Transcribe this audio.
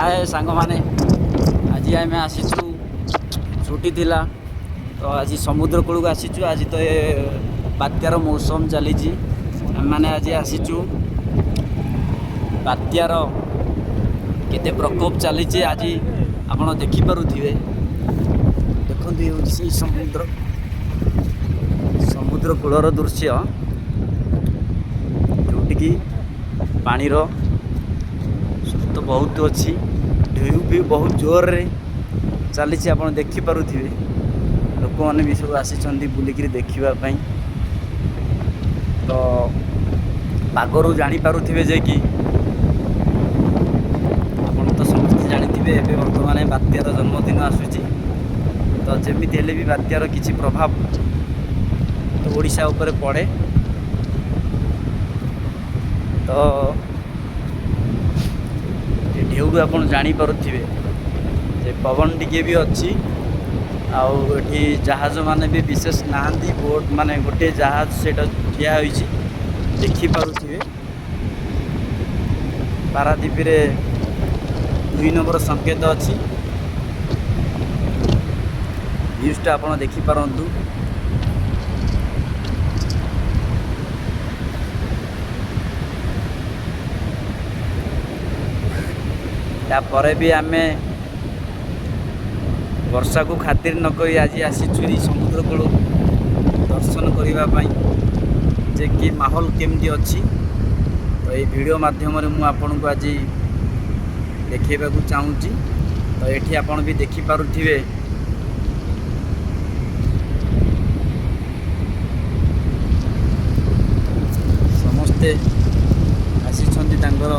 ହାଏ ସାଙ୍ଗମାନେ, ଆଜି ଆମେ ଆସିଛୁ, ଛୁଟି ଥିଲା ତ ଆଜି ସମୁଦ୍ର କୂଳକୁ ଆସିଛୁ। ଆଜି ତ ଏ ବାତ୍ୟାର ମୌସମ ଚାଲିଛି। ଆମେମାନେ ଆଜି ଆସିଛୁ, ବାତ୍ୟାର କେତେ ପ୍ରକୋପ ଚାଲିଛି ଆଜି ଆପଣ ଦେଖିପାରୁଥିବେ। ଦେଖନ୍ତୁ, ଏ ହେଉଛି ସେଇ ସମୁଦ୍ର କୂଳର ଦୃଶ୍ୟ, ଯେଉଁଠିକି ପାଣିର ସ୍ରୋତ ବହୁତ ଅଛି, ଢେଉ ବି ବହୁତ ଜୋରରେ ଚାଲିଛି, ଆପଣ ଦେଖିପାରୁଥିବେ। ଲୋକମାନେ ବି ସବୁ ଆସିଛନ୍ତି ବୁଲିକିରି ଦେଖିବା ପାଇଁ। ତ ପାଗରୁ ଜାଣିପାରୁଥିବେ ଯେ କି ଆପଣ ତ ସମସ୍ତେ ଜାଣିଥିବେ, ଏବେ ବର୍ତ୍ତମାନ ବାତ୍ୟାର ଜନ୍ମଦିନ ଆସୁଛି। ତ ଯେମିତି ହେଲେ ବି ବାତ୍ୟାର କିଛି ପ୍ରଭାବ ତ ଓଡ଼ିଶା ଉପରେ ପଡ଼େ। ତ ଏ ଢେଉରୁ ଆପଣ ଜାଣିପାରୁଥିବେ ଯେ ପବନ ଟିକେ ବି ଅଛି। ଆଉ ଏଠି ଜାହାଜ ମାନେ ବି ବିଶେଷ ନାହାନ୍ତି, ବୋଟ୍ ମାନେ ଗୋଟିଏ ଜାହାଜ ସେଇଟା ଠିଆ ହୋଇଛି, ଦେଖିପାରୁଥିବେ। ପାରାଦ୍ୱୀପରେ 2 ନମ୍ବର ସଂକେତ ଅଛି। ନ୍ୟୁଜ୍ଟା ଆପଣ ଦେଖିପାରନ୍ତୁ। ତାପରେ ବି ଆମେ ବର୍ଷାକୁ ଖାତିର ନକରି ଆଜି ଆସିଛୁ ଏଇ ସମୁଦ୍ର କୂଳକୁ ଦର୍ଶନ କରିବା ପାଇଁ ଯେ କି ମାହୋଲ କେମିତି ଅଛି। ତ ଏଇ ଭିଡ଼ିଓ ମାଧ୍ୟମରେ ମୁଁ ଆପଣଙ୍କୁ ଆଜି ଦେଖେଇବାକୁ ଚାହୁଁଛି। ତ ଏଠି ଆପଣ ବି ଦେଖିପାରୁଥିବେ, ସମସ୍ତେ ଆସିଛନ୍ତି ତାଙ୍କର